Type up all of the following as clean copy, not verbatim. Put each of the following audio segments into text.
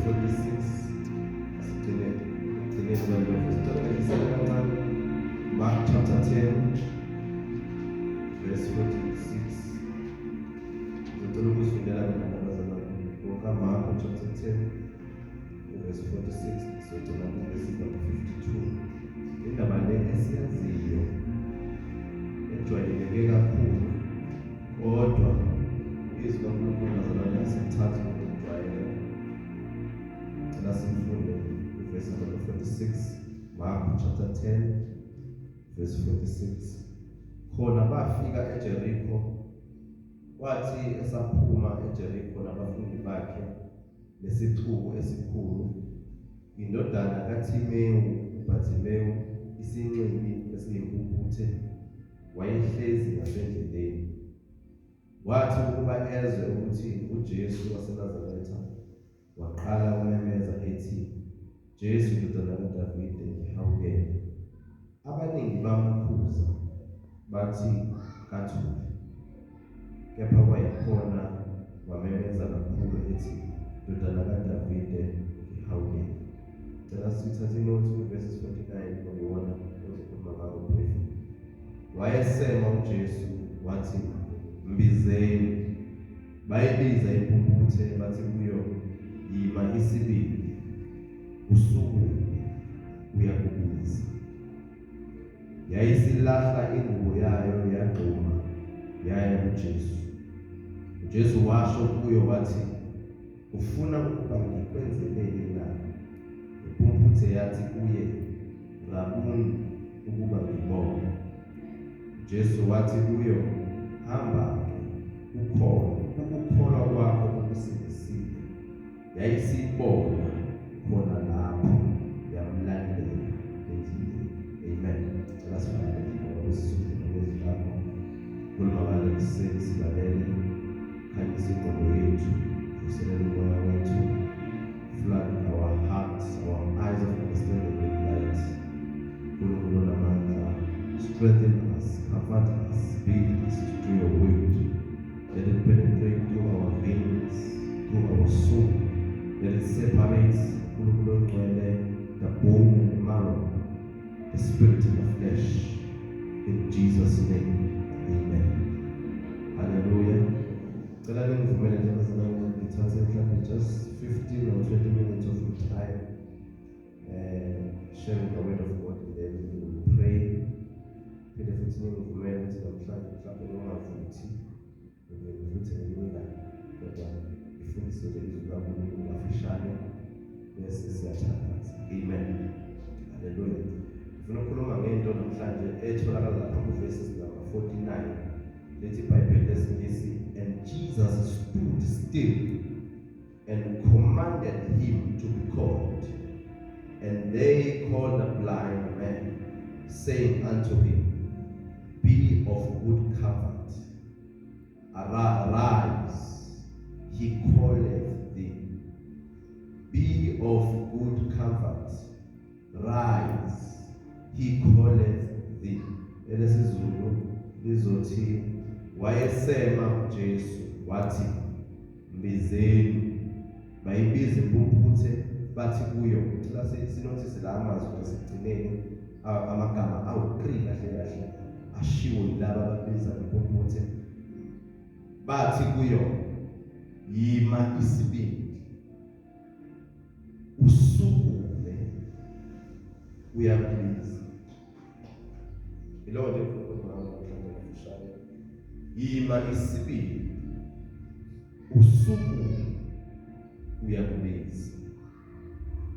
46, sigcine gcine kwalokho. Sicela ngehlisele kancane. Mark chapter 10 verse 46. Ngicela ukuzifundela mina nabazalwane. KukaMark chapter 10 verse 46, sogcina ku-verse number 52. Indaba le esiyaziyo, ejwayeleke kakhulu, kodwa izwi kaNkulunkulu, bazalwane, asilithathi ngokujwayela. Cela sifunde uvesi number 46, Mark chapter 10 verse 46. Khona bafika eJeriko. Kwathi esaphuma eJeriko nabafundi bakhe nesixuku esikhulu, indodana kaThimewu uBhathimewu, isinxibi esiyimpumputhe, wayehlezi ngasendleleni. Wathi ukuba ezwe ukuthi uJesu waseNazaretha, waqala ukumemeza ethi, "Jesu, ndodana kaDavide, ngihawukele." Abaningi bamkhuza bathi kathule, kepha kwayikhona wamemeza kakhulu ethi, "Ndodana kaDavide, ngihawukele." Cela sithathe inothi ku-verses 49, okuyiwona ozokhuluma ngawo briefly. Wayesema uJesu wathi, "Mbizeni." Bayibiza impumputhe bathi kuyo, "Yima isibindi, usukume, uyakubiza." Yayisilahla ingubo yayo, yagxuma yaya kuJesu. UJesu washo kuyo wathi, "Ufuna ukuba ngikwenzeleni na?" Impumputhe yathi kuye, "Rabuni, ukuba ngibone." Jesu wathi kuyo, "Hamba-ke, ukholwe, ukukholwa kwakho kukusindisile." Yayisibona khona lapho, yamlandela endleleni. Amen. Cela sivale ngokusizwe ngezwi lakho. Khuluma ngale kuseni, silalele. Khanyisa ingqondo yethu, vuselela umoya wethu. Flood our hearts, our eyes of understanding with light. Nkulunkulu namandla, strengthen us, comfort us, lead us to your word. Let it penetrate through our veins, through our soul. Let it separate, Nkulunkulu ongcwele, the bone and the marrow, the spirit and the flesh. In Jesus' name, amen. Hallelujah. Cela ningivumele nje, bazalwane, ngithathe mhlawumbe just 15 or 20 minutes of your time sharing the word of God, and then we will pray. Phinde futhi ningivumele ukuthi namhlanje mhlawumbe ngingavuthi, ngivuthe ngelinye ilanga, kodwa ngifundise nje izwi likaNkulunkulu kafishane bese siyathandaza. Amen. Hallelujah. Ngifuna ukukhuluma ngento namhlanje etholakala lapha ku-verses number 49. Lithi iBhayibheli lesiNgisi, "And Jesus stood still and commanded him to be called. And they called the blind man, saying unto him, 'Be of good comfort. Arise, he calleth thee.' Be of good comfort. Rise, he calleth thee." ElesiZulu lizothi, "Wayesema uJesu wathi, 'Mbizeni.' Bayibiza impumputhe bathi kuyo." Cela sinothise la amazwi esigcineni, amagama awu-3 kahle kahle ashiwo yilaba ababiza impumputhe. Bathi kuyo, "Yima isibindi, usukume, uyakubiza." Yilowo nje ngifuna ukukhuluma ngawo namhlanje kafushane. Yima isibindi, usukume, uyakubiza.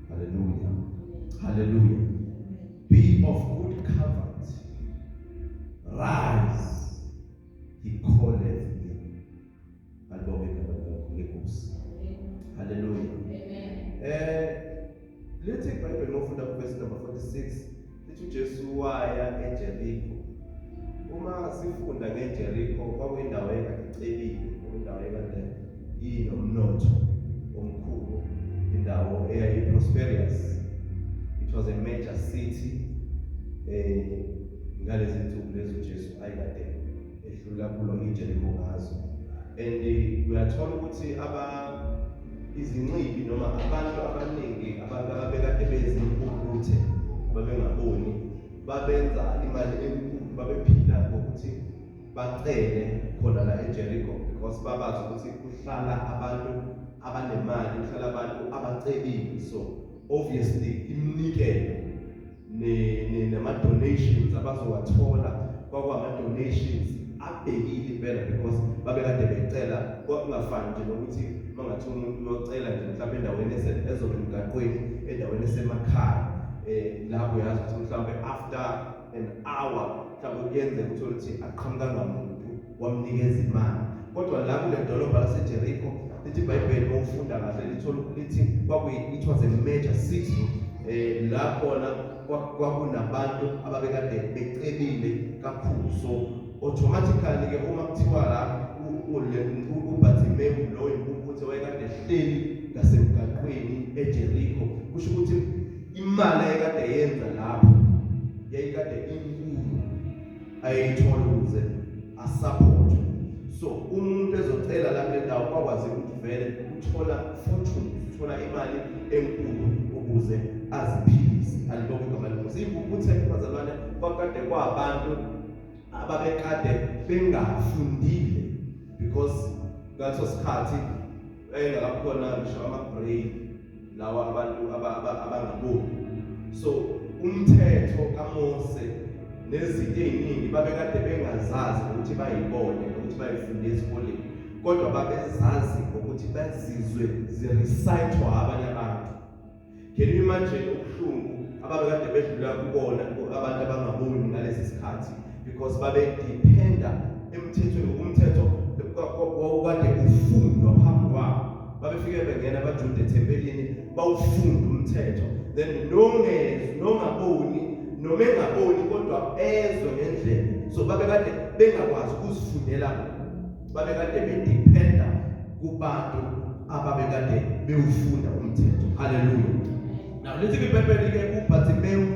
Haleluya, haleluya. Be of good comfort, rise, he calleth thee. Alibonge igama leNkosi. Haleluya. Lithi iBhayibheli mawufunda ku-verse number 46, lithi uJesu waya eJeriko. Uma sifunda ngeJeriko, kwakuyindawo ekade icebile, kwakuyindawo ekade inomnotho omkhulu, indawo eyayi-prosperous. It was a major city ngalezi nsuku lezi uJesu ayekade edlula kulo iJeriko ngazo. And uyathola ukuthi aba Izinxibi noma abantu abaningi, abantu ababekade bezimpumputhe, ababengaboni, babenza imali enkulu. Babephila ngokuthi bacele khona la eJericho because babazi ukuthi kuhlala abantu abanemali, kuhlala abantu abacebile. So obviously iminikelo nama-donations abazowathola kwakwama-donations abhekile impela because babekade becela. Kwakungafani nje nokuthi uma ngathi umuntu uyocela nje mhlawumbe endaweni ezobe emgaqweni, endaweni esemakhaya, lapho yazi ukuthi mhlawumbe after an hour mhlawumbe kuyenzeka uthole ukuthi aqhamukanga muntu wamnikeza imali. Kodwa la kule dolobha laseJericho, lithi iBhayibheli uma ufunda kahle, lithola lithi kwakuyi, it was a major city, la khona kwakunabantu ababekade becebile kakhulu. So automatically ke uma kuthiwa la uBartimeyu lo impumputhe wayekade ehleli ngasemgaqweni eJericho, kusho ukuthi imali ayekade yenza lapho yayikade inkulu ayeyithola ukuze asupport. So umuntu ezocela la kule ndawo kwakwazi ukuthi vele uthola fortune, uthola imali enkulu ukuze aziphilise. Alibonge igama leNkosi. Impumputhe, bazalwane, kwakade kwabantu ababekade bengafundile because ngaleso sikhathi engakakhona ngisho ama-braille lawa abantu abangaboni. So umthetho kaMose nezinto eziningi babekade bengazazi ukuthi bayibone nokuthi bayifunde esikoleni, kodwa babezazi ngokuthi bazizwe zirecitwa abanye abantu. Can you imagine ubuhlungu ababekade bedlula kubona abantu abangaboni ngalesi sikhathi? Because babedependa emthethweni, umthetho wawukade ufundwa phambi kwabo. Babefike bengena abaJuda ethempelini, bawufunda umthetho, then nongezwi, nongaboni, noma engaboni kodwa ezwe ngendlela. So babekade bengakwazi ukuzifundela, babekade bedependa kubantu ababekade bewufunda umthetho. Haleluya. Now lithi iBhayibheli ke uBartimeyu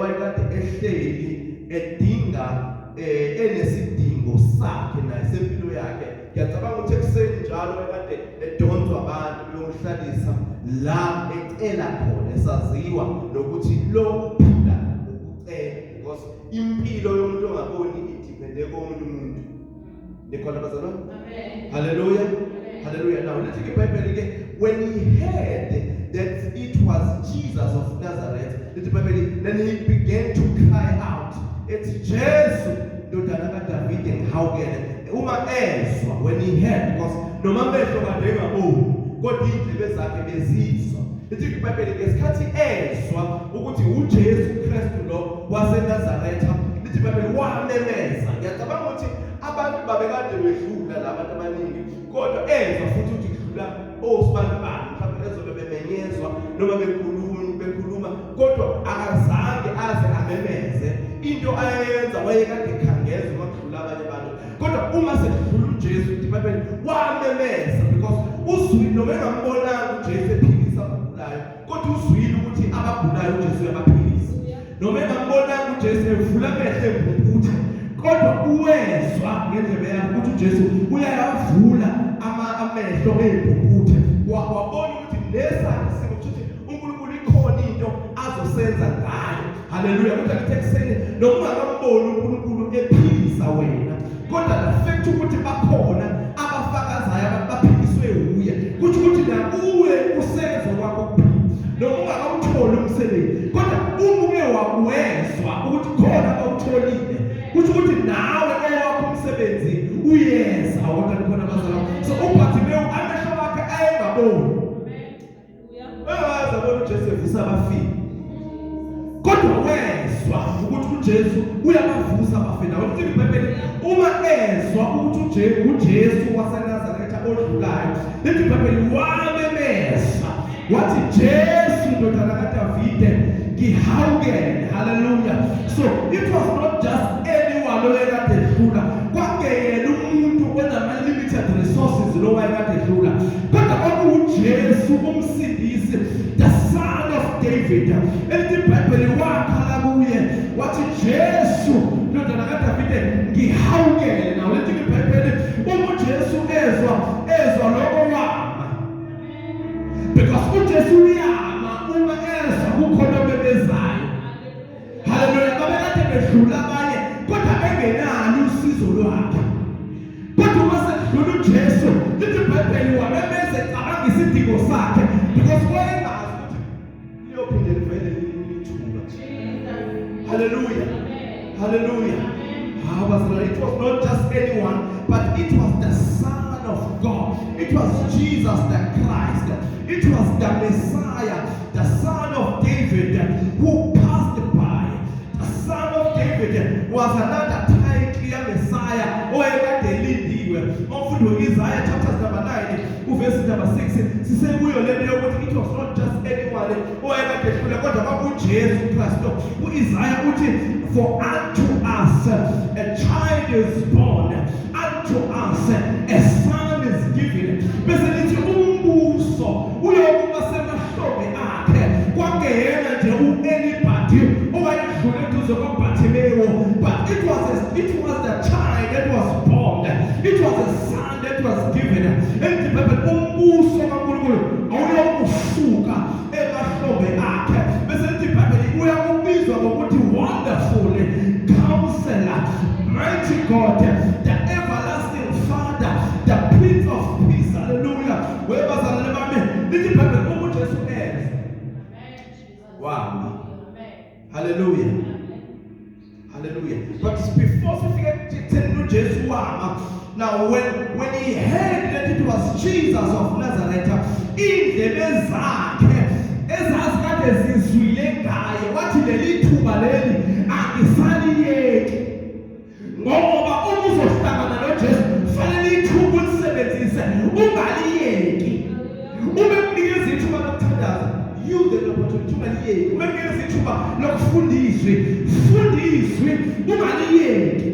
wayekade ehleli edinga, enesidingo sakhe naye sempilo yakhe. Ngiyacabanga ukuthi ekuseni njalo ekade edonswa abantu beyomhlalisa la ecela khona, esaziwa nokuthi lo uphila ngokucela because impilo yomuntu ongaboni idepende komunye umuntu. Nikhona, bazalwane? Amen. Hallelujah. Hallelujah. Now lithi iBhayibheli ke, when he heard that it was Jesus of Nazareth, lithi iBhayibheli, then he began to cry out, ethi, "Jesu, ndodana kaDavide, ngihawukele." Uma ezwa, when he heard, because noma amehlo kade engaboni kodwa indlebe zakhe bezizwa. Lithi iBhayibheli ngesikhathi ezwa ukuthi uJesu Kristu lo waseNazaretha, lithi iBhayibheli wamemeza. Ngiyacabanga ukuthi abantu babekade bedlula la, abantu abaningi, kodwa ezwa futhi ukuthi kudlula osibani bani, mhlawumbe ezobe bemenyezwa noma bekhuluma, kodwa akazange aze amemeze. Into ayeyenza, wayekade ekhangeza uma kudlula abanye abantu, kodwa uma sekudlula uJesu, ithi iBhayibheli wamemeza because uzwile, noma engambonanga uJesu ephilisa abagulayo, kodwa uzwile ukuthi abagulayo uJesu uyabaphilisa. Noma engambonanga uJesu evula amehlo empumputhe, kodwa uwezwa ngendlebe yakhe ukuthi uJesu uyayavula amehlo ey'mpumputhe. Wabona ukuthi nesakhe isimo kusho ukuthi uNkulunkulu ikhona into azosenza ngayo. Haleluya. Kodwa ngithi ekuseni, noma ungakamboni uNkulunkulu ephilisa wena, kodwa the fact ukuthi bakhona abafakazayo abantu baphiliswe wuye, kusho ukuthi nakuwe usenzo kwakho ukuphila. Noma ungakawutholi umsebenzi, kodwa uma uke wakwezwa ukuthi khona abawutholile, kusho ukuthi nawe owakho umsebenzi uyeza. Kodwa khona, bazalwane, so uBartimeyu amehlo akhe ayengaboni, engazi abona uJesu evusa abafile, kodwa wezwa ukuthi uJesu uyabavusa abafile. Nawe lithi iBhayibheli uma ezwa ukuthi uJesu waseNazaretha odlulayo, lithi iBhayibheli wamemeza wathi, "Jesu, ndodana kaDavide, ngihawukele." Haleluya. So it was not just anyone oyekade edlula, kwakuyena umuntu onama-limited resources lo wayekade edlula, kodwa kwakuwuJesu umsindisi, the Son of David. Elithi iBhayibheli wakhala kuye wathi, "Jesu, ndodana kaDavide, ngihawukele." Nawo lithi iBhayibheli uma uJesu ezwa lokho wama. uJesu, lithi iBhayibheli, wamemeza ecabanga isidingo sakhe, because wayengazi ukuthi liyophinde livele lithuba. Hallelujah, hallelujah. Ah, bazalwane, it was not just anyone, but it was the Son of God. It was Jesus the Christ. It was the Messiah, the Son of David, who passed by. The Son of David was another title ya-Messiah owayekade elindiwe. Umfundi we-Isaiah chapter number 9 uvesi number 6, sisekuyo lento yokuthi it was not just anyone owayekade edlula, kodwa kwakuJesu Kristu. U-Isaiah uthi, "For unto us a child is born, unto us a son is given," bese lithi umbuso uyokuba semahlombe akhe. Kwakungeyena nje u-anybody owayedlula eduze kwaBartimewu, but it was the child that was born. It was a son that was given. Elithi iBhayibheli umbuso kaNkulunkulu awuyokusuka emahlombe akhe. Bese lithi iBhayibheli uyakubizwa ngokuthi Wonderful Counselor, Mighty God, the Everlasting Father, the Prince of Peace. Hallelujah. Webazalwane bami, lithi iBhayibheli uma uJesu eza, wama. Hallelujah, hallelujah. But before sifike ekutheni uJesu wama, now when he heard that it was Jesus of Nazareth, indlebe zakhe ezazikade zizwile ngaye, wathi leli thuba leli angisaliyeki, ngoba uma uzohlangana noJesu fanele ithuba ulisebenzise, ungaliyeki. Uma ekunikeza ithuba lokuthandaza, use the opportunity, ungaliyeki. Uma ekunikeza ithuba lokufunda izwi, funda izwi, ungaliyeki.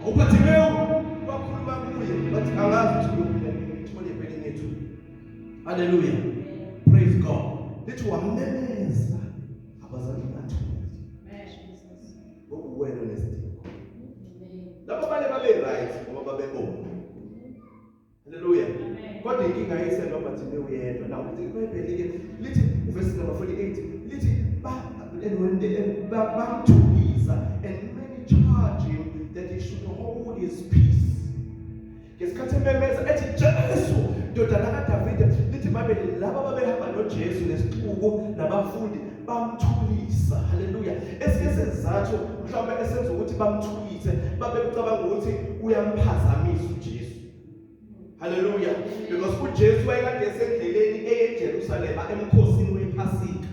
UBartimeyu wakhuluma kuye, wathi angazi ukuthi ngithole elinye ithuba. Hallelujah, praise God. Lithi wamemeza, abazange bathule. Ngokuwena nesidingo labo abanye babe right ngoba babebona. Haleluya. Kodwa inkinga ayisenoBartimeyu yedwa. Now lithi iBhayibheli ke, lithi uverse number 48, lithi ba and when they bamthulisa, and many charge him that he should hold his peace. Ngesikhathi ememeza ethi, "Jesu, ndodana kaDavide," lithi iBhayibheli laba babehamba noJesu nesixuku nabafundi bamthulisa. Haleluya. Esinye sezizathu mhlawumbe esenza ukuthi bamthulise, babecabanga ukuthi uyamphazamisa uJesu. Haleluya. Because uJesu wayekade esendleleni eye eJerusalema emkhosini wePhasika.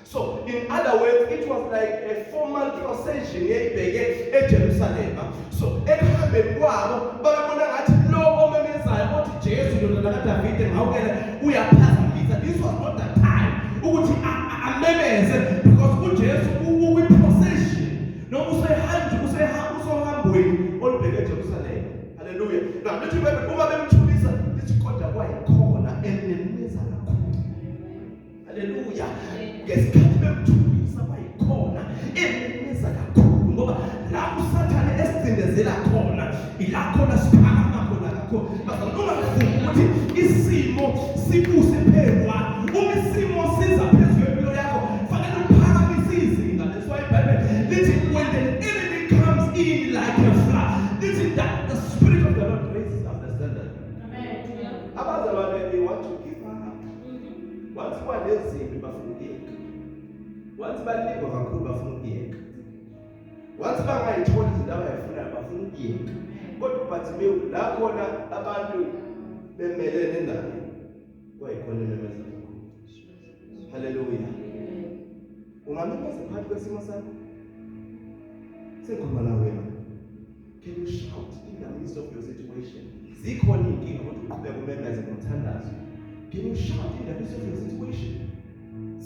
So in other words, it was like a formal procession yayibheke eJerusalema. So ekuhambeni kwabo babebona ngathi lo omemezayo othi, "Jesu, ndodana kaDavide, ngihawukele," uyaphazamisa. This was not the time ukuthi amemeze, because uJesu ukwi-procession noma usehanjwe usohambweni olubheke eJerusalema. Haleluya. Now lithi iBhayibheli uma bemthulisa, lithi kodwa kwayikhona ememeza kakhulu. Haleluya. Ngesikhathi bemthulisa kwayikhona ememeza kakhulu, ngoba la uSathane esicindezela khona ila khona siphakama khona kakhulu. Bazalwane, ungavumi ukuthi isimo sibuse phezu kwakho. Uma isimo siza phezu kwempilo yakho, fanele uphakamise izinga. That's why iBhayibheli lithi when the enemy comes in like a flood, lithi that the Spirit of the Lord raises up the standard. Abazalwane, they want to give up. Once kwanezimpi bafuna ukuyeka. Once balingwa kakhulu bafuna ukuyeka. Once bangayitholi izinto abayifunayo bafuna ukuyeka. Kodwa uBartimeyu, la khona abantu bemelene naye, kwayikhona ememeza kakhulu. Haleluya. Ungamemeza phakathi kwesimo sakho? Sengikhuluma nawe wena. Can you shout in the midst of your situation? Zikhona iy'nkinga, kodwa uqhubeka umemeze ngomthandazo. Can you shout in the midst of your situation?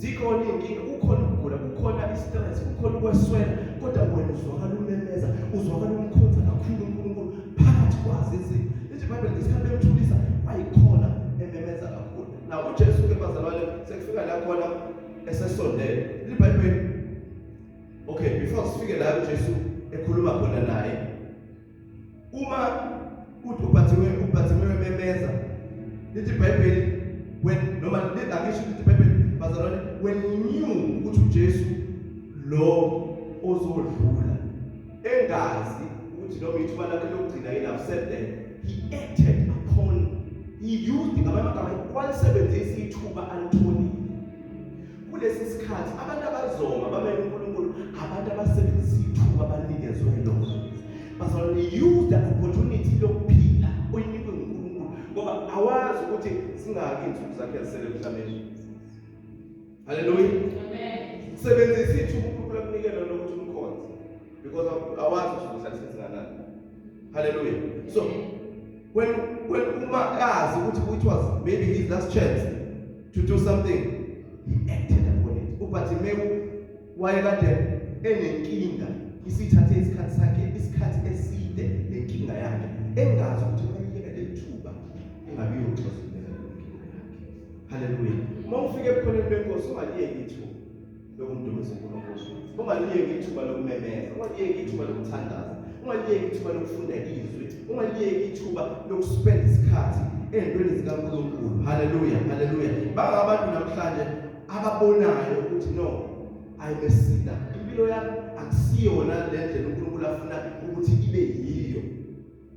Zikhona iy'nkinga, kukhona ukugula, kukhona i-stress, kukhona ukweswela, kodwa wena uzwakala umemeza, uzwakala umkhonza kakhulu uNkulunkulu phakathi kwazo izinto. Lithi iBhayibheli ngesikhathi bemthulisa kwayikhona ememeza kakhulu. Now uJesu ke, bazalwane, sekufika la khona esesondele. Lithi iBhayibheli, okay, before sifike la uJesu ekhuluma khona naye, uma uthi uBartimeyu memeza, lithi iBhayibheli when, noma angisho, lithi iBhayibheli, bazalwane, when he knew ukuthi uJesu lo ozodlula, engazi ukuthi noma ithuba lakhe lokugcina yini, I've said that he acted upon. He used, ngamanye amagama, walisebenzisa ithuba alitholile. Kulesi sikhathi abantu abazoma bamele uNkulunkulu, abantu abasebenzisa ithuba abanikezwe lona. Bazalwane, use the opportunity lokuphila oyinikwe nguNkulunkulu, ngoba awazi ukuthi singaki izinsuku zakhe ezisele emhlabeni. Haleluya. Amen. Sebenzisa ithuba uNkulunkulu akunike lona ukuthi umkhonze, because awazi ukuthi uzohlala isikhathi. Haleluya. So when uma azi ukuthi it was maybe his last chance to do something, he acted upon it. UBartimeyu wayekade enenkinga, isithathe isikhathi sakhe, isikhathi eside nenkinga yakhe, engazi ukuthi mayiyeka leli thuba engabe iyoxazulula inkinga yakhe. Haleluya. Uma ufika ebukhoneni benkosi, ungaliyeki ithuba lokumdumisa uNkulunkulu, ungaliyeki ithuba lokumemeza, ungaliyeki ithuba lokuthandaza, ungaliyeki ithuba lokufunda izwi, ungaliyeki ithuba lokuspend isikhathi ey'ntweni zikaNkulunkulu. Haleluya, haleluya. Bangabantu namhlanje ababonayo ukuthi no, I'm a sinner, impilo yami akusiyona le ndlela uNkulunkulu afuna ukuthi ibe yiyo,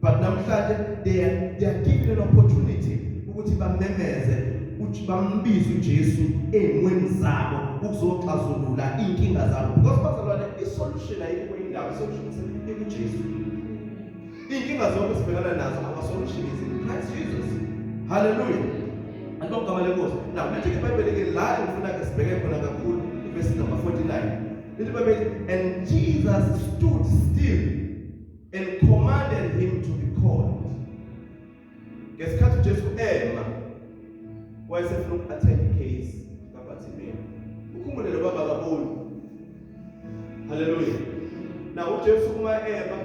but namhlanje they are given an opportunity ukuthi bamemeze, ukuthi bambize uJesu ezimweni zabo ukuzoxazulula inkinga zabo, because bazalwane, isolution ayikho kwenye indawo, isolution ikuJesu. Inkinga zonke sibhekana nazo, our solution is in Christ Jesus. Hallelujah. Alibonge igama lenkosi. Now lithi iBhayibheli ke, la ngifuna ke sibheke khona kakhulu, verse number 49, lithi iBhayibheli, "And Jesus stood still and commanded him to be called." Ngesikhathi uJesu ema, wayesefuna uku-attend icase kaBartimeyu. Ukhumbule, lo baba kaboni. Haleluya. Na uJesu uma ema,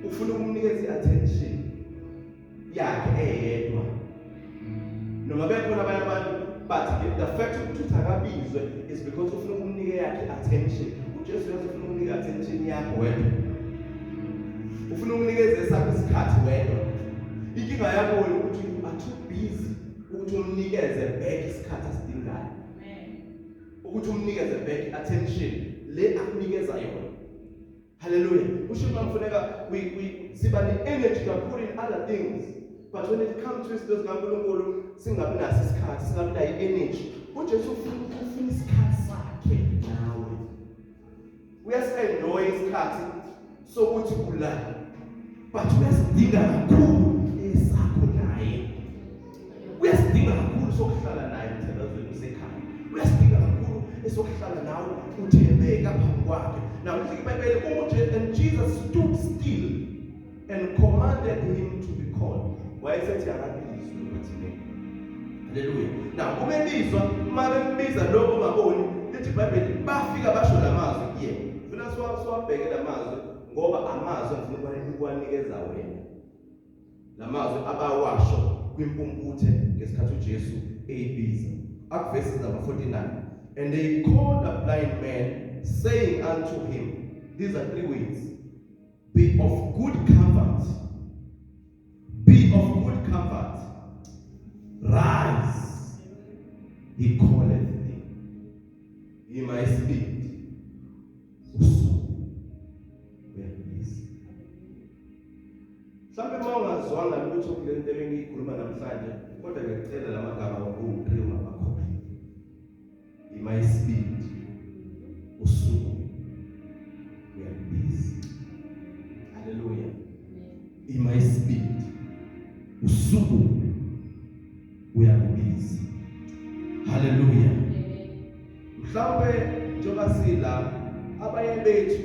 ufuna ukumnikeza i-attention yakhe eyedwa, noma bekhona abanye abantu, but the fact ukuthi akabizwe is because ufuna ukumnika yakhe attention. UJesu uyazi ufuna ukunika attention yakho wedwa, ufuna ukunikeza esakho isikhathi wedwa. Inkinga yakho wena ukuthi you are too busy ukuthi umnikeze back isikhathi asidingayo, ukuthi umnikeze back attention le akunikeza yona. Haleluya. Usho uma kufuneka we siba ne-energy kakhulu in other things, but when it comes to izinto zikaNkulunkulu singabi naso isikhathi, singabi nayo i-energy. UJesu ufuna isikhathi sakhe nawe. Uyasi-enjoy isikhathi sokuthi ula, but uyasidinga kakhulu esakho naye. Uyasidinga kakhulu sokuhlala naye emthandazweni usekhaya, uyasidinga kakhulu esokuhlala nawe uthembeka phambi kwakhe. Now lithi iBhayibheli uma, "And Jesus stood still and commanded him to be called." Wayesethi akabizwe uBartimeyu. Haleluya. Now uma ebizwa, uma bembiza lo ongaboni, lithi iBhayibheli bafika basho lamazwi kuye. Funa siwabheke lamazwi, ngoba amazwi engifuna ukuwanikeza wena, lamazwi abawasho kwimpumputhe ngesikhathi uJesu eyibiza, akuvesi number 49, "And they called a blind man, saying unto him," these are three words, "Be of good comfort, be of good comfort, rise, he calleth thee." Yima isibindi, usuku uyakubiza. Mhlawumbe uma ungazwanga lutho kule nto ebengiyikhuluma namhlanje, kodwa ngiyacela lamagama u-3 ungabakhohlwa. Ima isibindi, usuku uyakubiza. Haleluya. Ima isibindi, usuku uyakubiza. Haleluya. Mhlawumbe njengoba sila, abanye bethu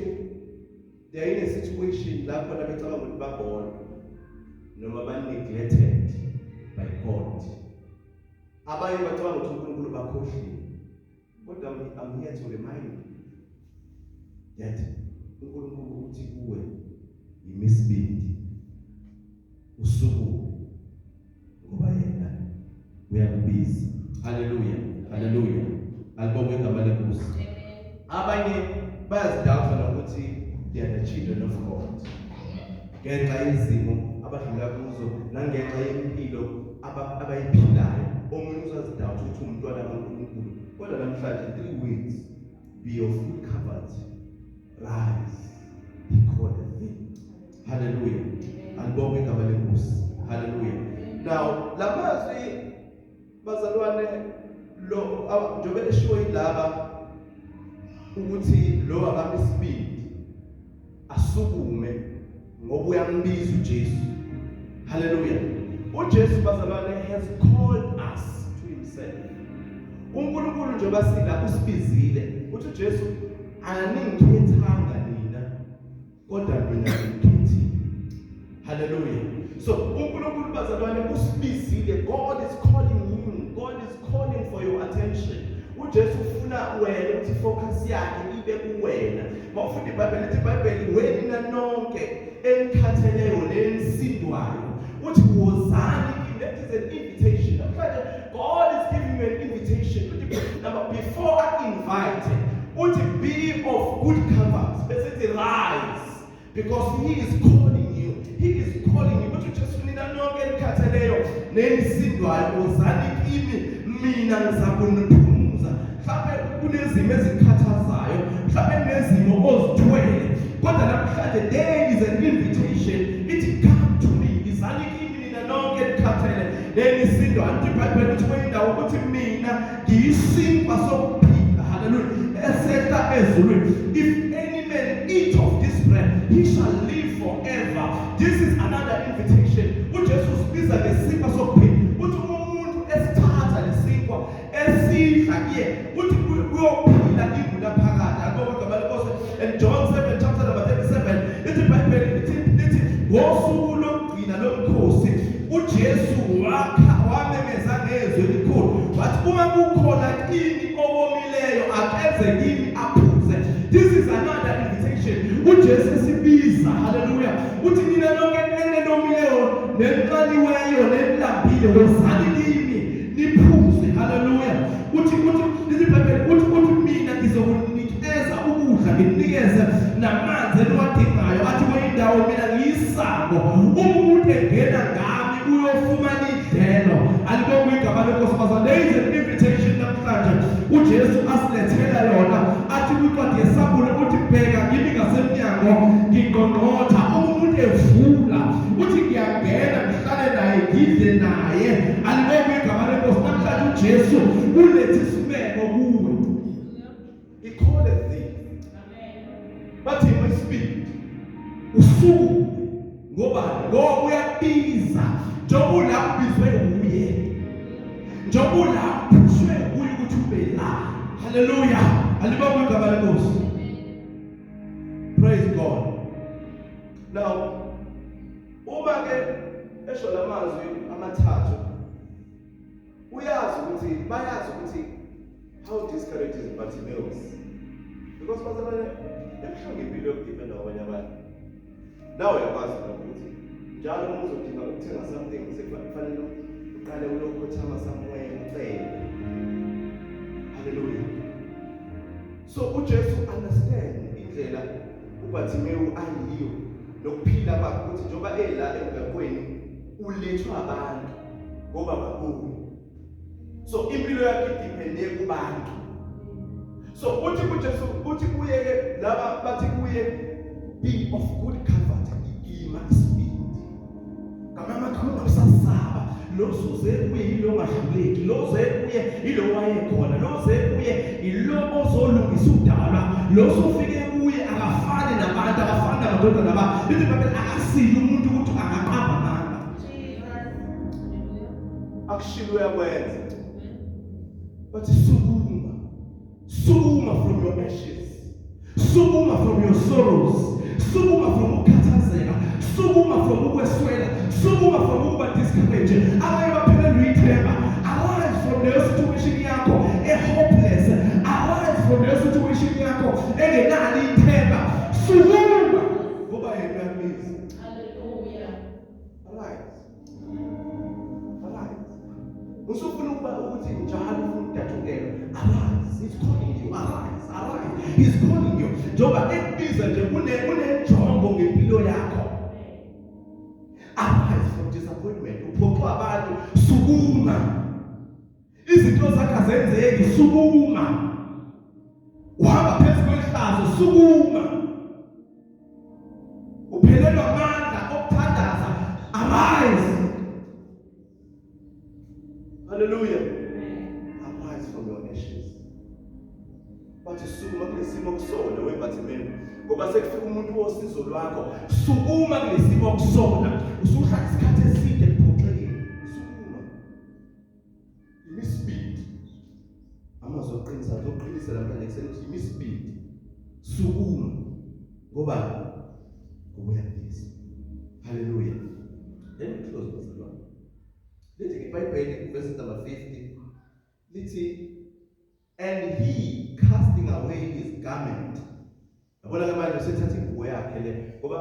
they are in a situation la khona becabanga ukuthi babona noma ba neglected by God. Abanye bacabanga ukuthi uNkulunkulu bakhohliwe, kodwa I'm here to remind you that uNkulunkulu uthi kuwe, "Yimisibindi, usuku, ngoba yena uyakubiza." Haleluya, haleluya. Alibongwe igama lenkosi. Abanye bayazidoubta nokuthi they are the children of God ngenxa yezimo abadlula kuzo nangenxa yempilo abayiphilayo. Omunye uzazidoubta ukuthi umntwana kaNkulunkulu, kodwa namhlanje three words: be of good comfort, rise, he calleth thee. Haleluya. Alibongwe igama lenkosi. Haleluya. Now lamazwi, bazalwane, lo njengoba eshiwo yilaba ukuthi lo akami isibindi asukume ngoba uyambiza uJesu. Haleluya. UJesu, bazalwane, has called us to himself. UNkulunkulu njengoba sila usibizile. Uthi uJesu, "Aningikhethanga nina, kodwa mina ngikhethile." Haleluya. So uNkulunkulu, bazalwane, usibizile. God is calling you. God is calling for your attention. UJesu ufuna wena ukuthi focus yakhe ibe kuwena. Mawufunda iBhayibheli, lithi iBhayibheli, "Wena nonke enikhatheleyo nenisindwayo," uthi, "wozani kimi." That is an invitation. Namhlanje God is giving you an invitation. Uthi number, before I invite, uthi, "Be of good comfort," bese ethi, "Rise, because he is calling you. He is calling you." Uthi uJesu, "Nina nonke enikhatheleyo nenisindwayo, wozani kimi, mina ngizakuniphumuza." Mhlawumbe kunezimo ezikhathazayo, mhlawumbe kunezimo ozithwele, kodwa namhlanje there is an invitation ithi, "Come to me." Izani kimi nina nonke enikhathele nenisindwayo. Anti iBhayibheli lithi kwenye indawo ukuthi, "Mina ngiyisinkwa sokuphila," haleluya, "esehla ezulwini. If any man eat of this bread, he shall live forever." This is another invitation. UJesu usibiza ngesinkwa sokuphila. Uthi uma umuntu esithatha lesinkwa esidla kuye, uthi uyophila ingunaphakade. Akubongwe igama leNkosi. And John 7 chapter number 37, lithi iBhayibheli, lithi ngosuku lokugcina lomkhosi uJesu wakha wamemeza ngezwi elikhulu wathi, "Uma kukhona kini owomileyo, akeze kimi aphuze." This is another invitation. UJesu esibiza, haleluya, uthi, "Nina nonke enenomileyo nenxaniweyo nenilambile, wozani kimi niphuze." Haleluya. Uthi lithi iBhayibheli, uthi, "Mina ngizokunikeza ukudla, ngikunikeze namanzi eniwadingayo." Athi kwenye indawo, "Mina ngiyisango, uma umuntu engena ngami uyofumana idlelo." Alibongwe igama leNkosi, bazalwane. There is an invitation namhlanje uJesu asilethela yona. Athi kwincwadi yeSambulo, uthi, "Bheka, ngimi ngasemnyango ngingqongqotha. Uma umuntu evula," uthi, "ngiyangena, ngihlale naye, ngidle naye." Alibongwe igama leNkosi. Namhlanje uJesu ulethe isimemo kuwe. He calleth thee. Bathi isibindi usukume. Ngobani? Ngoba uyakubiza. Njengoba ula, ubizwe uye. Njengoba ula, uphushwe uye ukuthi ube la. Haleluya. Alibongwe igama leNkosi. Praise God. Now uma ke esho lamazwi amathathu, uyazi ukuthi bayazi ukuthi how discouraged is Bartimaeus, because bazalwane, ebuhlungu impilo yokudependa kwabanye abantu. Nawe uyakwazi lokho ukuthi njalo uma uzodinga ukuthenga something, sekufanele uqale uyokhothama somewhere ucele. Haleluya. So uJesu understand indlela uBartimeyu ayiyo nokuphila kwakhe, ukuthi njengoba ela emgaqweni ulethwa abantu ngoba kakhulu, so impilo yakhe idepende kubantu. So uthi kuJesu, uthi kuye ke laba bathi kuye, "Be of good comfort, ima isibindi." Ngamanye amagama, ungabusasaba. Lo suze kuye yilo ongahluleki, lo ze kuye yilo wayekhona, lo ze kuye yilo ozolungisa udaba lwakho. Lo sufike kuye akafani nabantu, akafani namadodana abantu. Lithi iBhayibheli akasiye umuntu ukuthi angaqamba amanga. Akushilo uyakwenza. Bathi, "Sukuma, sukuma from your ashes, sukuma from your sorrows, sukuma from ukukhathazeka, sukuma from ukweswela, sukuma from ukuba discouraged." Abanye baphelelwe ithemba. Arise from leyo situation yakho e-hopeless. Arise from leyo situation yakho engenalo ithemba. Sukuma ngoba yena uyakubiza. Hallelujah. Arise, arise. Usufuna ukuba ukuthi njalo ufuna ukudatshukelwa. Arise, he's calling you. Arise, arise, he's calling you. Njengoba ekubiza nje, kunenjongo ngempilo yakho. Arise from disappointment. Uphoxwa abantu, sukuma. Izinto zakho azenzeki, sukuma. Uhamba phezu kwehlazo, sukuma. Uphelelwa amandla okuthandaza, arise. Hallelujah. Arise from your ashes. Bathi sukuma kulesimo kusona weBartimeyu, ngoba sekufika umuntu wosizo lwakho. Sukuma kulesimo kusona, usuhlala isikhathi eside kuphoxekile. Sukuma, imisibindi. Amazwi oqinisa, azoqinisa namhlanje ekuseni ukuthi imisibindi, sukuma, ngoba uyabiza. Hallelujah. Let me close, bazalwane. Lithi iBhayibheli, verse number 50, lithi, "And he, casting away his garment." Yabona ke manje, usethatha ingubo yakhe le, ngoba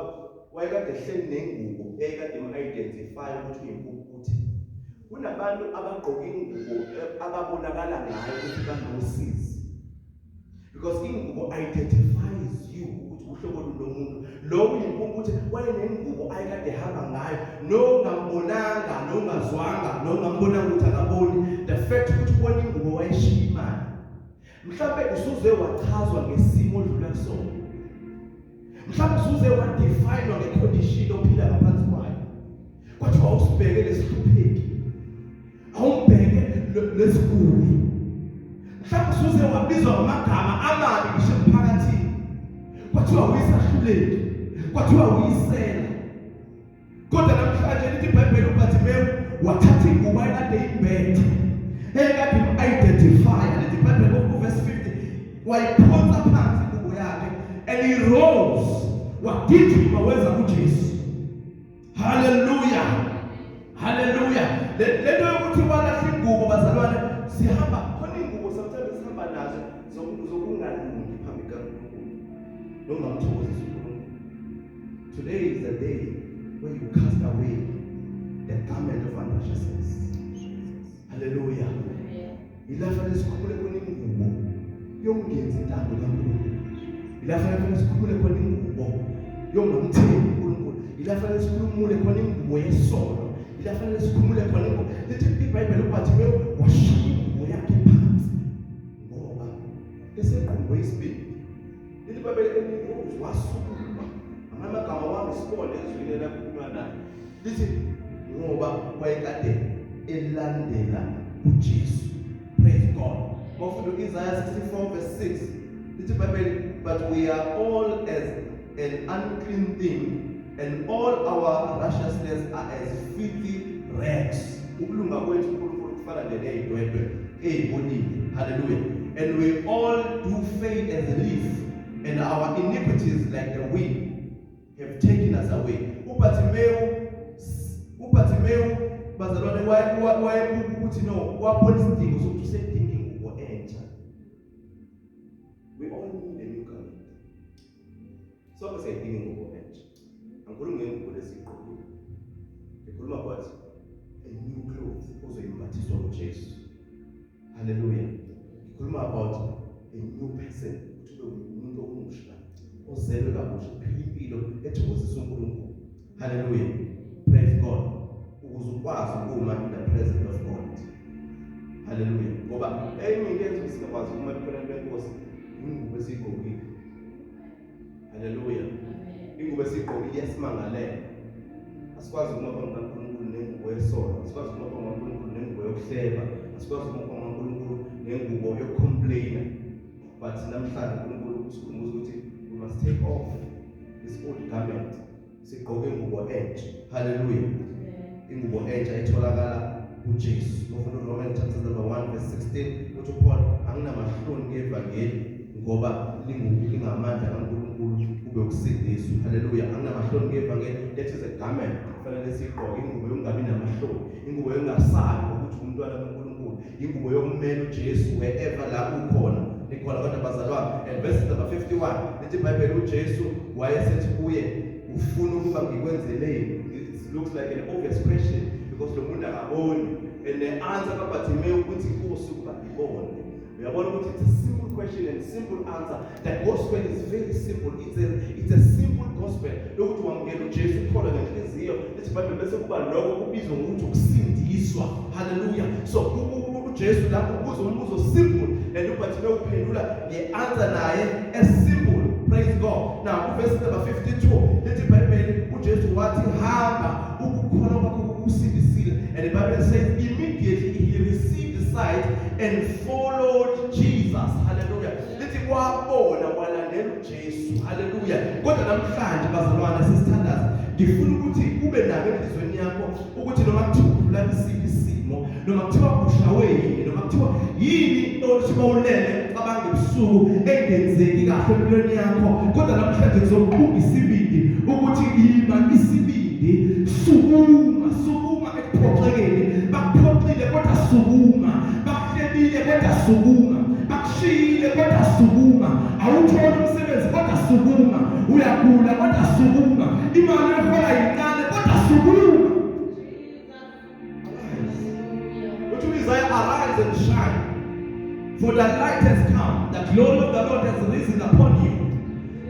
wayekade ehleli nengubo eyayikade im-identify ukuthi uyimpumputhe. Kunabantu abagqoka ingubo ababonakala ngayo ukuthi banosizi, because ingubo identifies you ukuthi uhlobo lomuntu lo. Uyimpumputhe, wayenengubo ayekade ehamba ngayo, nongambonanga, nongazwanga, nongambonanga ukuthi akaboni. The fact ukuthi ubona ingubo, wayeshiya imali. Mhlawumbe usuze wachazwa ngesimo odlula kusona, mhlawumbe usuze wadefinwa ngecondition ophila ngaphansi kwayo, kwathiwa awusibheke lesihlupheki, awumbheke lesiguli. Mhlawumbe usuze wabizwa ngamagama amabi ngisho emphakathini, kwathiwa uyisahluleki, kwathiwa uyisela. Kodwa namhlanje lithi iBhayibheli, uBartimeyu wathatha ingubo ayekade imbethe, eyekade im-identify. Lithi iBhayibheli kuverse 50, wayiphonsa phansi ingubo yakhe, and he rose, wagijima weza kuJesu. Haleluya, haleluya. Lento yokuthi walahla ingubo, bazalwane, sihamba khona ingubo sometimes sihamba nazo zokungalungi phambi kaNkulunkulu, nongamthokozisi uNkulunkulu. Today is the day where you cast away the garment of unrighteousness. Hallelujah. Ila fanele sikhumule khona ingubo yokungenza intando kaNkulunkulu. Ila fanele sikhumule khona ingubo yokungamthembi uNkulunkulu. Ila fanele sikhumule khona ingubo yesono. Ila fanele sikhumule khona ingubo. Lithi iBhayibheli, uBartimeyu washiya ingubo yakhe phansi ngoba esequngwe isibindi. Lithi iBhayibheli, and wasukuma. Amagama wami sibone ezwini elakhulunywa naye. Lithi ngoba wayekade elandela uJesu. Praise God. Mawufunda uIsaiah 64 verse 6, lithi iBhayibheli, "But we are all as an unclean thing, and all our righteousness are as filthy rags." Ukulunga kwethu uNkulunkulu kufana nje nezidwedwe ezibolile. Hallelujah. "And we all do fade as a leaf, and our iniquities, like the wind, have taken us away." UBartimeyu, bazalwane, wayebuka ukuthi no, wabona isidingo sokuthi usedinga ingubo entsha. We all need a new garment. Sonke siyayidinga ingubo entsha. Angikhulumi ngengubo lesiyigqokile, ngikhuluma about a new clothes ozoyimbathiswa nguJesu. Haleluya. Ngikhuluma about a new person, ukuthi ube umuntu omusha ozelwe kabusha, uphila impilo ethokozisa uNkulunkulu. Haleluya, praise God. Ukuze ukwazi ukuma in the presence of God. Haleluya. Ngoba enye into enza singakwazi ukuma ebukhoneni benkosi, ingubo esiyigqokile. Haleluya. Ingubo esiyigqokile iyasimangalela. Asikwazi ukuma phambi kaNkulunkulu nengubo yesono. Asikwazi ukuma phambi kaNkulunkulu nengubo yokuhleba. Asikwazi ukuma phambi kaNkulunkulu nengubo yokucomplaina. But namhlanje uNkulunkulu usikhumbuza ukuthi we must take off this old garment, sigqoke ingubo entsha. Haleluya. Ingubo entsha itholakala kuJesu. Mawufunda uRomans chapter number 1 verse 16, uthi uPaul, "Anginamahloni ngevangeli, ngoba lingamandla kaNkulunkulu kube ukusindiswa." Haleluya. Anginamahloni ngevangeli. That is a garment kufanele siyigqoke, ingubo yokungabi namahloni, ingubo yokungasabi ukuthi umntwana kaNkulunkulu, ingubo yokumela uJesu wherever la ukhona, nikhona kodwa, bazalwane. And verse number 51, lithi iBhayibheli, uJesu wayesethi kuye, "Ufuna ukuba ngikwenzeleni?" It looks like an obvious question because lo muntu akaboni, and the answer kaBartimeyu ukuthi, "Inkosi, ukuba ngibone." Uyabona ukuthi it's a simple question and simple answer. The gospel is very simple. It's a simple gospel lokuthi wamukela uJesu, ukholwa ngenhliziyo. Lithi iBhayibheli bese kuba lokho kubizwa ngokuthi ukusindiswa. Haleluya. So uJesu lapho ubuza umbuzo simple, and uBartimeyu uphendula nge-answer naye esimple. Praise God. Now kuverse number 52, lithi iBhayibheli, uJesu wathi, "Hamba, ukukholwa kwakho kukusindisile." And the Bible says immediately he received sight and followed Jesus. Hallelujah. Lithi wabona walandela uJesu. Hallelujah. Kodwa namhlanje bazalwane sisithandaza, ngifuna ukuthi ube nako enhliziyweni yakho ukuthi noma kuthiwa udlula isiphi isimo, noma kuthiwa ushawe yini, noma kuthiwa yini othi mawulele ucabanga ebusuku engenzeki kahle empilweni yakho, kodwa namhlanje ngizokuqhubha isibindi ukuthi yima isibindi, sukuma, sukuma ekuphoxekeni. Bakuphoxile kodwa sukuma, bakuhlebile kodwa sukuma, bakushiyile kodwa sukuma, awutholi umsebenzi kodwa sukuma, uyagula kodwa sukuma, imali oyihola yincane kodwa sukuma. Uthi uIsaiah, arise and shine, for the light has come, the glory of the Lord has risen upon you.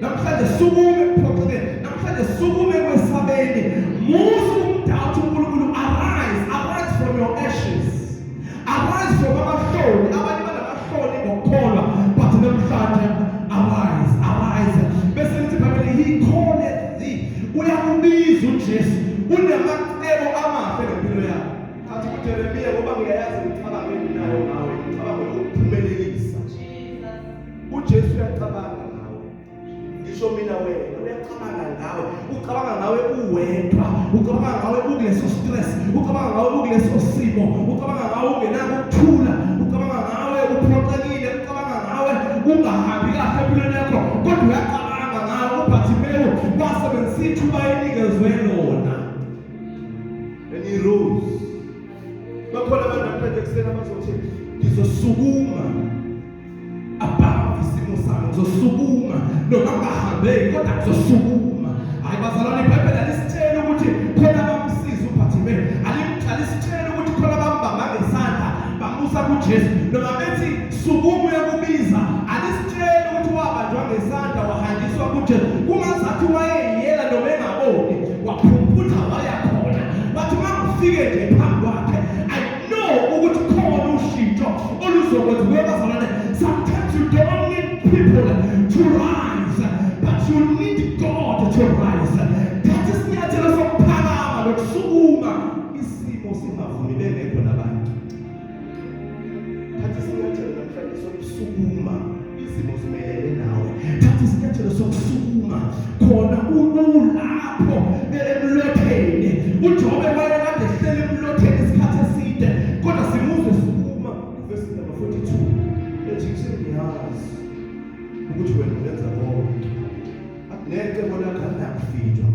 Namhlanje sukume ekuphoxekeni, namhlanje sukume ekwesabeni, musa ukumdoubt uNkulunkulu. Arise, arise from your ashes, arise from amahloni. Abanye banamahloni ngokukholwa, but namhlanje arise, arise. Bese lithi iBhayibheli, he calleth thee, uyakubiza uJesu, unamacebo amahle ngempilo yakho. Athi kuJeremiya, ngoba ngiyayazi imicabango enginayo ngawe, imicabango yokuphumelelisa. UJesu uyacabanga ngawe, ngisho mina wena, uyacabanga ngawe, ucabanga ngawe uwedwa, ucabanga ngawe ukuleso stress, ucabanga ngawe ukuleso simo, ucabanga ngawe ungenako ukuthula, ucabanga ngawe uphoxekile, ucabanga ngawe ungahambi kahle empilweni yakho, kodwa uyacabanga ngawe. UBhathimewu wasebenzisa ithuba enikezwe lona and he rose. Bakhona abantu namhlanje ekuseni abazothi, ngizosukuma above isimo sami, ngizosukuma noma ngahambeki, kodwa ngizosukuma. Hayi bazalwane, iBhayibheli alisitsheli ukuthi khona bamsiza uBhathimewu, alisitsheli ukuthi khona bambamba ngesandla bamusa kuJesu, noma bethi sukuma uyakubiza, alisitsheli ukuthi wabanjwa ngesandla wahanjiswa kuJesu. Kungazathi wayeyela noma engaboni, waphumputha waya khona, wathi uma ngifike nje phambi kwakhe, I know ukuthi khona ushintsho oluzokwenziwa. Bazalwane, sometimes you don't need people to rise, but you need God to rise. Thatha isinyathelo sokuphakama nokusukuma isimo singavumi, bengekho nabantu. Thatha isinyathelo namhlanje sokusukuma izimo zimelene nawe. Thatha isinyathelo sokusukuma khona ulapho emlotheni. UJobe wayekade ehleli emlotheni isikhathi eside, kodwa simuzwe sukuma verse number 42 ethi, sengiyazi ukuthi wena ungenza konke, necebo lakho alinakuvinjwa.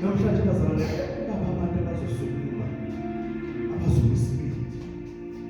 Namhlanje bazalwane, baba, abantu abazosukuma, abazoma isibindi,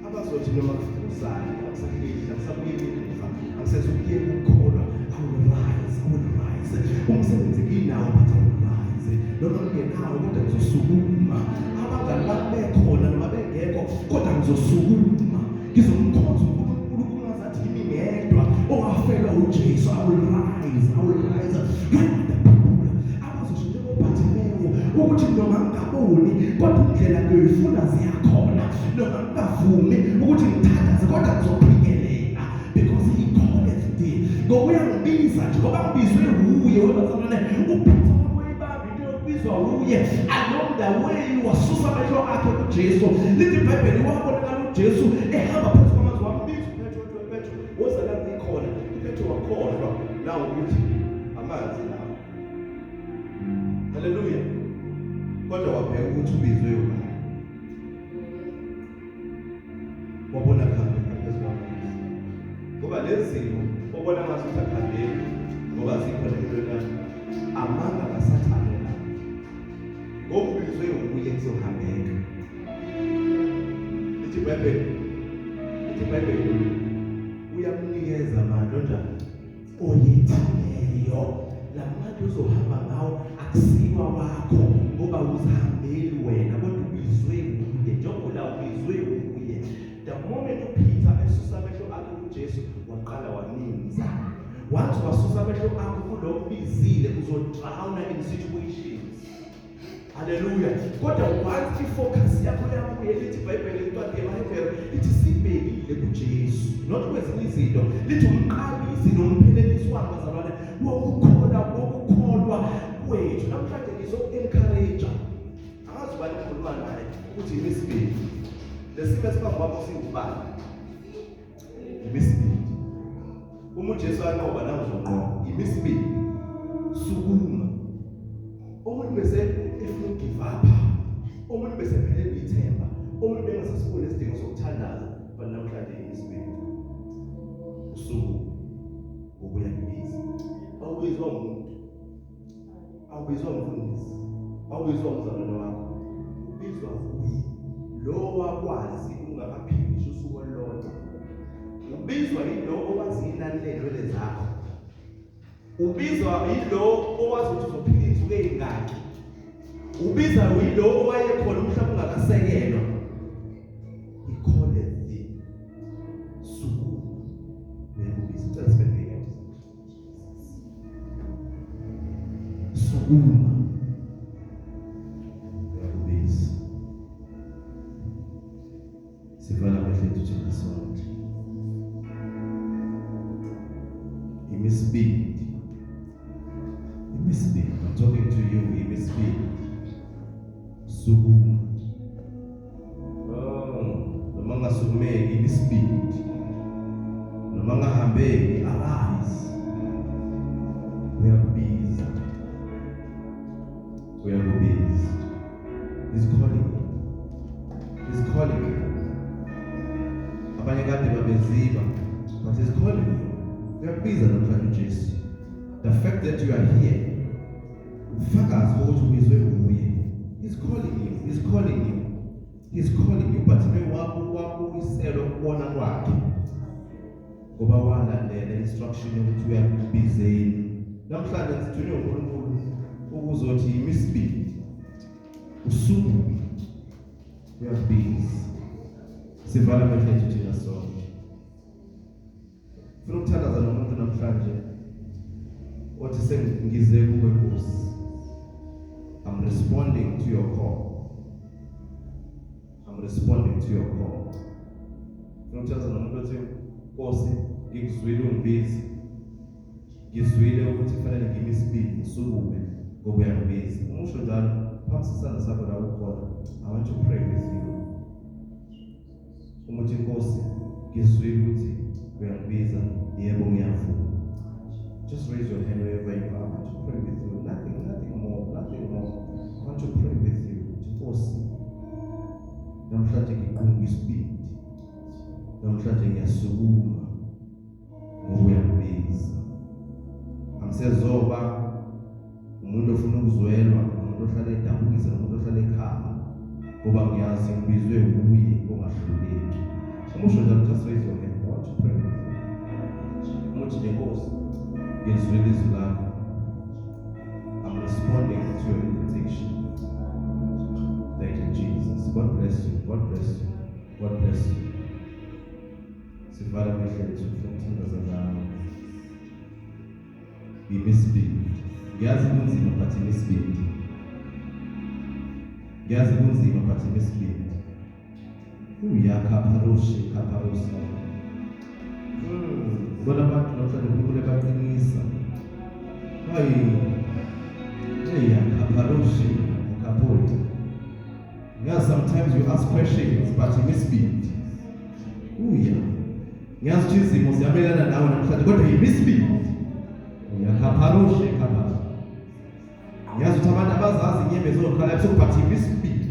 abazothi noma kufuzane, akusahehli, akusabuyeli emuva, akusezukuyeka ukukholwa. I will rise, I will rise. Umsebenzi nginawo, but I will rise. Noma ngingenawo, kodwa ngizosukuma. Abangani bami bekhona noma bengekho, kodwa ngizosukuma, ngizomkhonza uNkulunkulu kungazathi yimi ngedwa owafelwa uJesu. I will rise, I will rise. When the people abazosho njengoBhathimewu ukuthi noma ngingaboni, kodwa indlela ngiyoyifuna ziyakhona, noma ngingavumi ukuthi ngithandaze, kodwa ngizophikelela, because he calleth thee, ngoba uyangibiza nje, ngoba ngibizwe wuye. Webazalwane, uPeter wayibamba into yokubizwa wuye. Along the way wasusa amehlo akhe kuJesu. Lithi iBhayibheli wabonakala uJesu ehamba phezu kwamanzi, wambiza uPetro, wathi, "Petro, woza la ngikhona." UPetro wakhohlwa nawo ukuthi amanzi lawo. Haleluya. Kodwa wabheka ukuthi ubizwe ubani, wabona kuhambeka phezu kwamanzi, ngoba lezi zimo obona ngathi ukuthi akuhambeki ngoba zikhona empilweni yakho, amanga kaSathane la. Ngoba ubizwe nguye, kuzohambeka. Lithi iBhayibheli, lithi iBhayibheli, uyamnikeza amandla onjani oyithileyo. Lamandla uzohamba ngawo akusiwa wakho, ngoba uzihambeli wena, kodwa ubizwe nguye, njengoba ubizwe nguye. The moment uPeter esusa amehlo akhe kuJesu, waqala waminza. Wathi wasusa amehlo akho kulokubizile, uzodrowna in situations. Haleluya. Kodwa once ifocus yakho yabuye, lithi iBhayibheli incwadi yamaHebheru lithi sibhekile kuJesu, not kwezinye izinto. Lithi umqalisi nomphelelisi wabo, bazalwane, wokukholwa, wokukholwa kwethu. Namhlanje ngizo-encourage, angazi ubani ngikhuluma naye, ukuthi yimi isibili. Lesimo esiphambi kwakho siwubani? Imisibindi. Uma uJesu anqoba nawe uzonqoba. Imisibindi. Sukuma. Omunye bese efuna ugive up. Omunye bese phelelwe ithemba. Omunye bengasasiboni isidingo sokuthandaza. But namhlanje isibindi. Usuku ngokuya kubiza. Awubizwa umuntu. Awubizwa umfundisi. Awubizwa umzalwane wakho. Ubizwa uye. Lo wakwazi ungakaphili ngisho usuku olulodwa. Ubizwa yilo owazi inani ley'nwele zakho. Ubizwa yilo owazi ukuthi uzophila iy'nsuku ey'ngaki. Ubiza yilo owayekhona umhlaba ungakasekelwa. He calleth thee. Sukuma. Uyakubiza. Ucela sibheke. Sukuma. Uyakubiza. Sivala amehlo ethu thina sonke. Imisibindi. Imisibindi. I'm talking to you. Imisibindi. Sukuma. Oh, noma ngasukumeki imisibindi. Noma ngahambeki arise. Uyakubiza. Uyakubiza. He's calling you. He's calling you. Abanye kade babeziba, but he's calling you. Uyakubiza namhlanje uJesu. The fact that you are here, ufakazi bokuthi ubizwe nguye. He's calling you. He's calling you. He's calling you, but wabuyiselwa ukubona kwakhe. Ngoba walandela instruction yokuthi uyakubizeni. Namhlanje sithunywe uNkulunkulu ukuzothi imisibindi. Usukume. Uyakubiza. Sivala amehlo ethu thina sonke. Funa ukuthandaza nomuntu namhlanje othi sengize kuwe Nkosi. I'm responding to your call. I'm responding to your call. Funa ukuthandaza nomuntu othi Nkosi ngikuzwile ungibiza. Ngizwile ukuthi kufanele ngime isibindi ngisukume ngoba uyangibiza. Uma usho njalo, phamisa isandla sakho la ukhona. I want to pray with you. Uma uthi Nkosi, ngizwile ukuthi uyangibiza, yebo ngiyavuma. Just raise your hand wherever you are. I want to pray with you. Nothing, nothing more, nothing more. I want to pray with you. Nkosi, namhlanje ngiqunga isibindi. Namhlanje ngiyasukuma. Ngoba uyangibiza. Angisezoba umuntu ofuna ukuzwelwa, umuntu ohlala edabukisa, umuntu ohlala ekhala, ngoba ngiyazi ngibizwe wuye ongahluleki. Uma usho njalo, just raise your hand. I want to pray with you. Uma uthi nje, Nkosi, ngilizwile izwi lakho. I'm responding to your invitation. Thank you, Jesus. God bless you. God bless you. God bless you. Sivala amehlo ethu ukuthandaza nawe. Imisibindi. Ngiyazi kunzima but imisibindi. Ngiyazi kunzima but imisibindi. Uyakhaparoshe khaparosa. Bona abantu namhlanje uNkulunkulu ebaqinisa. Hayi. Eyakhaparoshe khapholi. Ngiyazi sometimes you ask questions but imisibindi. Uya. Ngiyazi ukuthi izimo ziyamelana nawe namhlanje kodwa yimisibindi. Uyakhaparoshe khapha. Ngiyazi ukuthi abantu abazazi inyembezi ozokhala ebusuku but yimisibindi.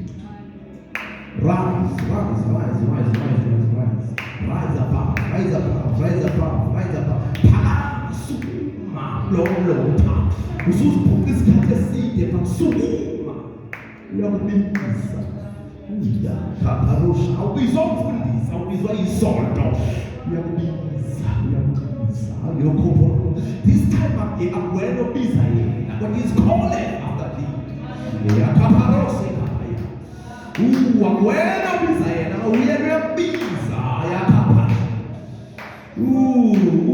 Rise, rise, rise, rise, rise, rise, rise. Rise above, rise above, rise above, rise above. Phakama, sukuma, lo mlotha. Usuziphuca isikhathi eside but sukuma. Uyakubiza. Uya khapharusha. Awubizwa umfundisi, awubizwa isonto. Uyakubiza, uyakubiza. Uyokhopho. This time akuwena obiza yena, but he's calling after thee. Uyakapharose khaya. Akuwena obiza yena, uyena uyakubiza. Yakhapha.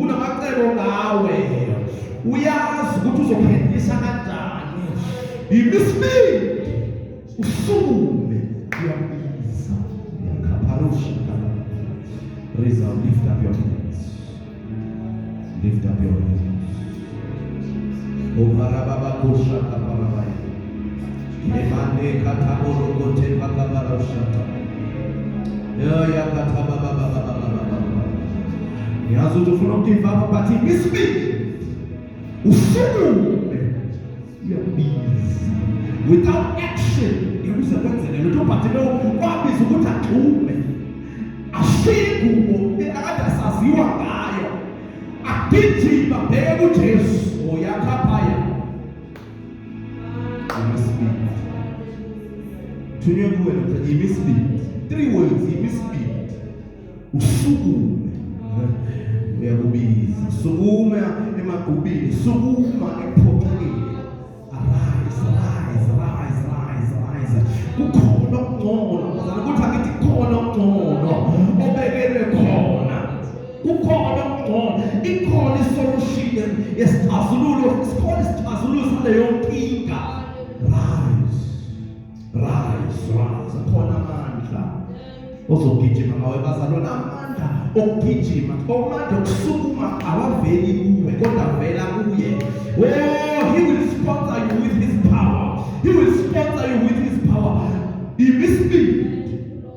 Unamacebo ngawe. Uyazi ukuthi uzophendisa kanjani. Imisibindi usukume uyakubiza. Uyakapharusha. Raise up, lift up your hands. Lift up your hands. Obarababakosha kabarabaya. Emane kataboro kote pakabaroshata. Ya kathaba baba baba baba. Ngiyazi ukuthi ufuna ukugive up, but isibindi, usukume, uyabiza. Without action ngeke uze kwenzeke lutho. Bartimeyu kwabiza ukuthi agxume, ashiye ingubo akade asaziwa ngayo, agijima bheke kuJesu oyakhaphaya. Imisibindi thunywe kuwe namhlanje. Imisibindi, three words: imisibindi, usukume, uyakubiza. Sukuma emagqubini, sukuma ekuphoxekeni. Arise, rise, rise, rise, rise. Kukhona okungcono, bazalwane. Ukuthi angithi kukhona okungcono obekelwe khona, kukhona okungcono, ikhona isolution yesixazululo, sikhona isixazululo saleyo nkinga. Rise, rise, rise. Khona amandla ozogijima ngawe, bazalwane. Amandla okugijima, amandla okusukuma awaveli kuwe, kodwa avela kuye. Oh, he will sponsor you with his power. He will sponsor you with his power. Imisibindi,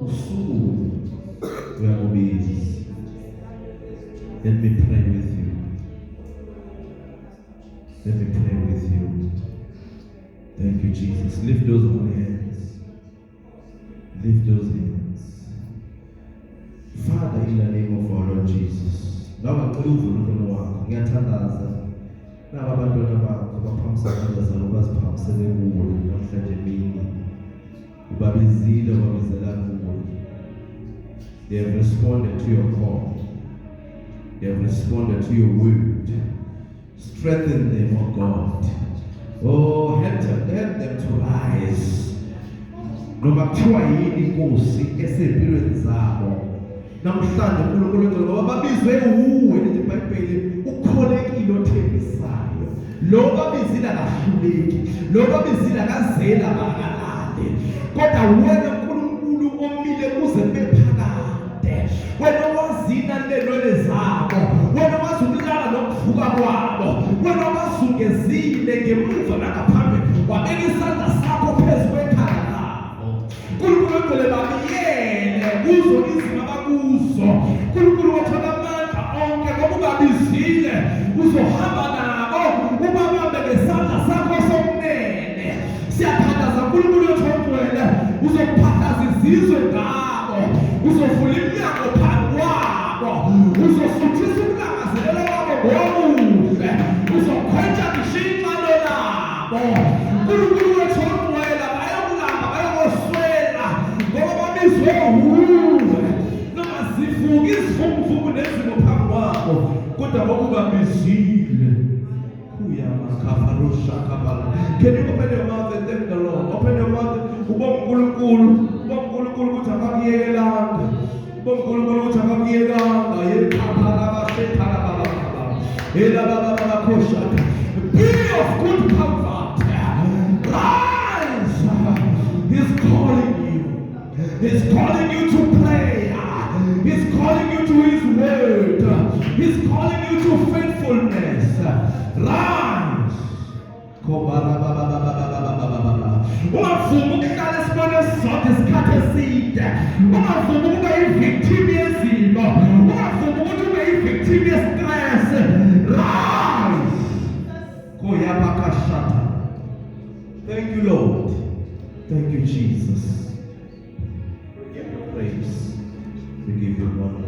usukume, uyakubiza. Let me pray with you. Let me pray with you. Thank you, Jesus. Lift those holy hands. Lift those hands. Father, in the name of our Lord Jesus, baba, ngicela uvule umlomo wakho. Ngiyathandaza, naba abantwana bakho baphakamisa izandla zabo, baziphakamisele kuwe namhlanje emini. Ubabizile, ubabizela kuwe. They have responded to your call. They have responded to your word. Strengthen them, oh God. Oh, help them, help them to rise, noma kuthiwa yini, inkosi, esempilweni zabo namhlanje. uNkulunkulu ongcwele, ngoba babizwe uwe. Lithi iBhayibheli, ukholekile othembisayo. Lo babizile akahluleki, lo babizile akazela bakalale, kodwa wena uNkulunkulu omile kuze kube phakade, wena owazina lenwele zabo, wena owazi ukulala nokuvuka kwabo, wena obazungezile ngemuva nangaphambili, wabeka isandla sakho phezu kwekhanda labo. Nkulunkulu ongcwele, babiyele kuzo izimo abakuzo. Nkulunkulu wathola amandla onke, ngoba ubabizile, uzohamba nabo, ubabambe ngesandla sakho sokunene. Siyathandaza, Nkulunkulu wethu ongcwele, uzophathaza izizwe ngabo, uzovula iminyango phambi kwabo, uzosuthisa ukulangazelela kwabo ngokuhle, uzokhwetsha ngisho inxalo labo. Nkulunkulu wethu ongcwele, bayokulamba, bayokoswela, ngoba babizwe wuwe. Noma zivuka izivunguvungu nezimo phambi kwabo, kodwa ngoba ubabizile. Can you open your mouth and thank the Lord? Open your mouth. Ubonga uNkulunkulu. Ubonga uNkulunkulu ukuthi akakuyekelanga. Ubonga uNkulunkulu ukuthi akakuyekanga. Yekhapha labashethala baba baba. Ela baba baba khosha. Be of good comfort. Rise. He's calling you. He's calling you to prayer. He's calling you to his word. He's calling you to faithfulness. Rise. Ungavumi ukuhlala esimweni esisodwa isikhathi eside. Ungavumi ukuba i-victim yezimo. Ungavumi ukuthi ube i-victim ye-stress. Rise. Koyabakashata. Thank you, Lord. Thank you, Jesus. We give you praise. We give you honor.